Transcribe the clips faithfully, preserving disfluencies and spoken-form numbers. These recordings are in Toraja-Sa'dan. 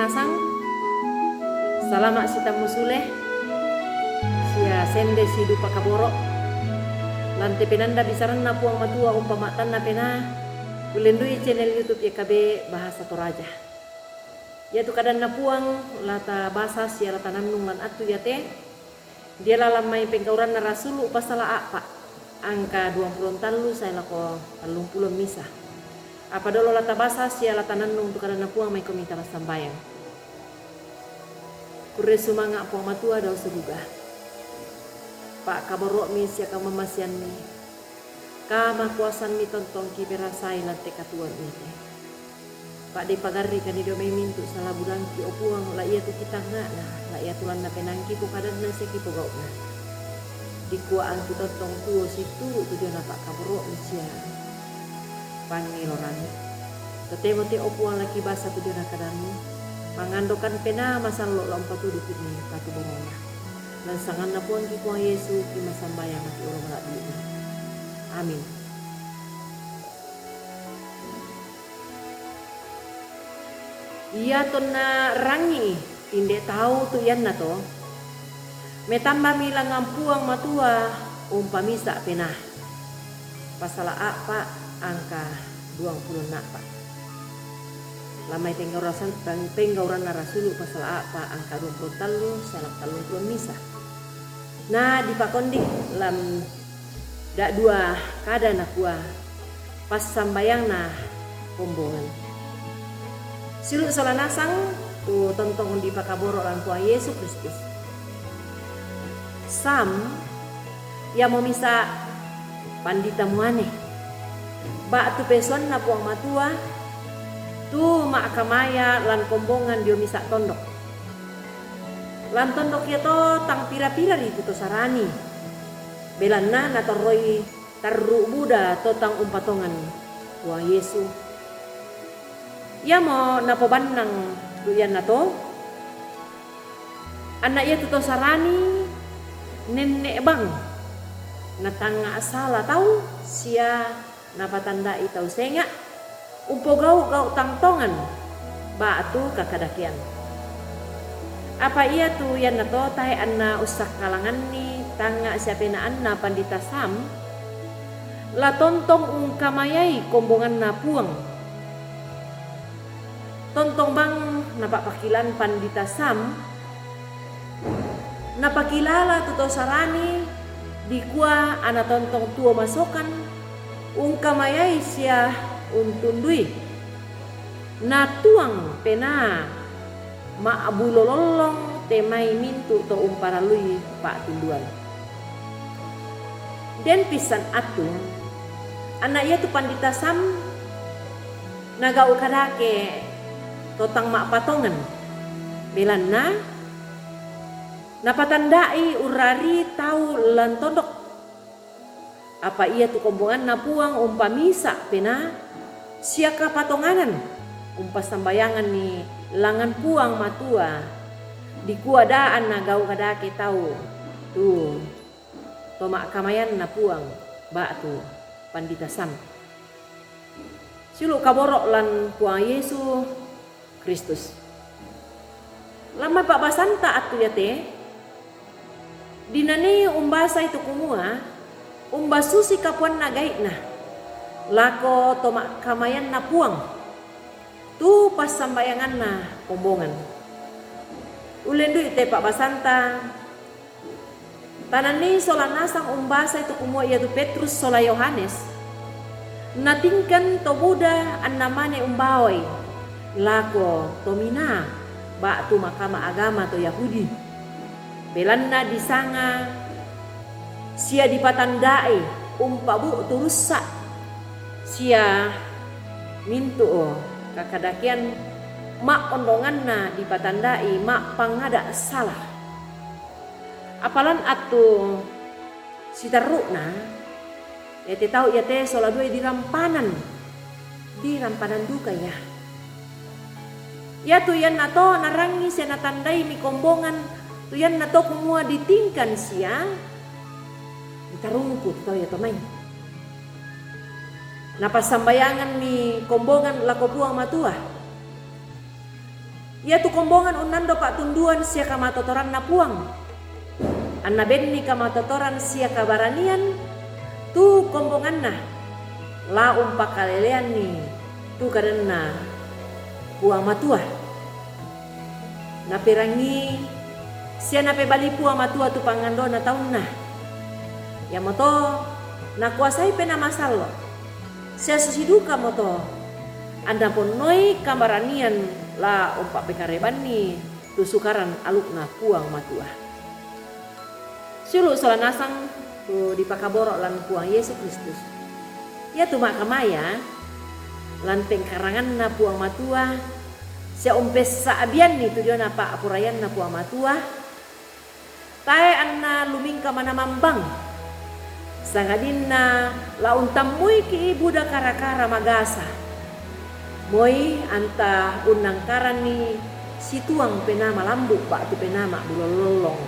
Sang, salama' sitammu sule, sia sende sidupa kaboro'. Lan te penanda bisaranna Puang Matua umpama'tanna penaa, ullendu'i channel YouTube Y K B Bahasa Toraja. Iatu kadanna Puang la tabasa sia la tanannung lan attu iate, dio lalan mai Penggauranna Rasulu' pasala a'pa', angka duangpulo tallu sae lako tallungpulo misa. Apa dolo la tabasa sia la tanannung tu kadanna Puang, maikomi tamassambayang. Kurre sumanga' Puang Matua dao suruga. Pa'kaboro'mi sia kamamasianmi, kamakuasanmi tontong kiperasai lan te katuoan iate. Pa'de pagarri' kani dio mai mintu' sala budangki, o Puang, la iatu kitangnga'na, la iatu lanna penaangki pokadanna sia kipogau'na. Dikua angki tontong tuo situru' tu diona pa'kaboro'mi sia pangngeloranmi. Totemo te, o Puang, la kibasa tu diona kadammi, mangandokan penaa masallo' la umpatuduki' mi patuborona. Lan sanganna Puangki Puang Yesu kimassambayang mati' olo mala'bi'na. Amin. Ia tonna rangi'i tinde tau tu iannato, metambami langngan Puang Matua umpamisa' penaa. Pasala a'pa' angka duangpulo a'pa'. Lan mai Penggauran-, Penggauranna Rasulu' pasala a'pa' angka duangpulo tallu sae lako tallungpulo misa. Na dipakondi' lan da'dua kada nakua, passambayangna kombongan. Siulu' sola nasang tu tontong dipakaboro' lan Puang Yesu Kristus. Sam, iamo misa' pandita muane, ba'tu pesoanna Puang Matua, tu ma'kamaya lan kombongan dio misa' tondok. Lan tondok iato tang pira-pira ri tu to Sarani, belanna natorroi tarru' buda to tang umpatongan Puang Yesu. Iamo napobannang tu iannato, anna iatu to Sarani nenne' bang, natangnga' sala tau sia napatanda'i tau senga', umpogau' gau' tang tongan, ba'tu kakadakean. Apa iatu iannato tae' anna ussakkalanganni tangnga' sia penaanna Pandita Sam, la tontong ungkamayai kombonganna Puang. Tontong bang napa'pakilaan Pandita Sam, napakilala tu to Sarani dikua ana tontong tuo masokan, ungkamayai sia untundui. Natuang penaa ma'bulo lollong te mai mintu' to umparallui pa'tunduan. Den pissan attu, anna iatu Pandita Sam nagau' kadake to tang ma'patongan, belanna napatanda'i urrarii tau lan tondok. Apa iatu kombonganna Puang umpamisa' penaa sia kapatonganan, umpassambayanganni langngan Puang Matua, dikua daa anna gau' kadake tau tu to ma'kamayanna Puang ba'tu Pandita Sam. Siulu' kaboro' lan Puang Yesu Kristus. Lan mai pa'basanta attu iate, dinanii umbasai tu kumua, umbasusi kapuanna gai'na lako to ma'kamayanna Puang, tu passambayanganna kombongan. Ullendu'i te pa'basanta, tananii sola nasang umbasai tu kumua iatu Petrus sola Yohanes natingkan to buda anna mane umbawai lako to minaa ba'tu mahkamah agama to Yahudi, belanna disanga sia dipatanda'i umpabu'tu russa' sia mintu' kakadakean ma'ondonganna dipatanda'i ma'pangada' sala. Apa lan attu siterru'na, iate tau iate sola duai dirampanan, dirampanan duka ia. Iatu iannato narangi sia natandaimi kombongan tu iannato kumua ditingkan sia ditarungku tu tau iato mai. Napassambayanganmi kombongan lako Puang Matua. Iatu kombongan unnando pa'tunduan sia kamatotoranNa Puang. Anna benni kamatotoran sia kabaranian tu kombonganna, la umpakaleleanni tu kadanNa Puang Matua. Naperangii sia napebali Puang Matua tu pangandona taunna. Iamoto nakuasai Penaa Masallo, sia susidukamoto anna ponnoi kabaranian la umpa'pekarebanni tu Sukaran alukNa Puang Matua. Siulu' sola nasang tu dipakaboro' lan Puang Yesu Kristus. Iatu ma'kamaya lan pengkaranganNa Puang Matua, sia umpessa'bianni tu diona pa'poraianNa Puang Matua, tae' anna lumingka manamambang, sangadinna la untammuiki' buda kara-kara magasa. Moi anta unnangkaranni situang penaa malambu' ba'tu penaa ma'bulollong.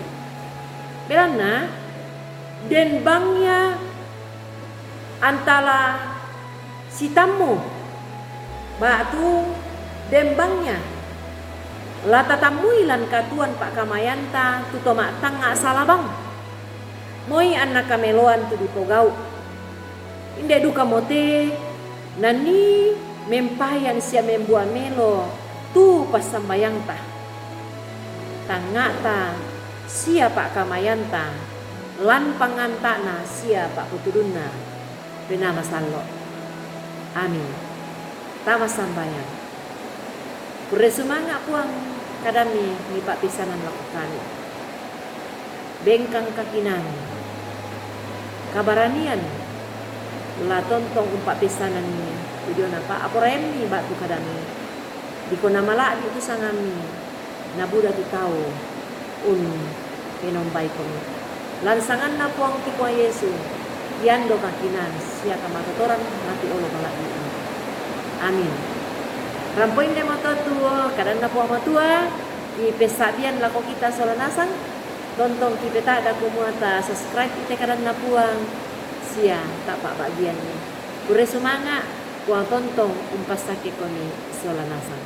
Belanna den bangngia anta la sitammu, ba'tu den bangngia la tatammui lan katuoan pa'kamayanta tu to ma'tangnga' sala bang. Moi anna kameloan tu dipogau'. Inde dukamote nanii mempayan sia membua melo tu passambayangta, tangnga'ta sia pa'kamayanta, lan panganta'na sia pa'potudunna Penaa Masallo'. Amin. Tama sambayang. Kurre sumanga', Puang, kadammi mipa'peissanan lako kami. Bengkang kakinaan, kabaranian, la tontong umpa'peissananni tu diona pa'poraiammi ba'tu kadammi. Dikua namala'bi' tu sangammi, nabuda tu tau un penombaikomi. Lan sanganNa Puangki Puang Yesu, iando kakinaan sia kamatotoran mati olo mala'bi'na. Amin. Rampo indemoto tu kadanNa Puang Matua, kipessa'bian lako kita sola nasang, tontong kipeta'da kumua ta subscribe ite kadanNa Puang, sia ta pa'ba'gianni. Kurre sumanga', Puang tontong umpassakkekomi sola nasang.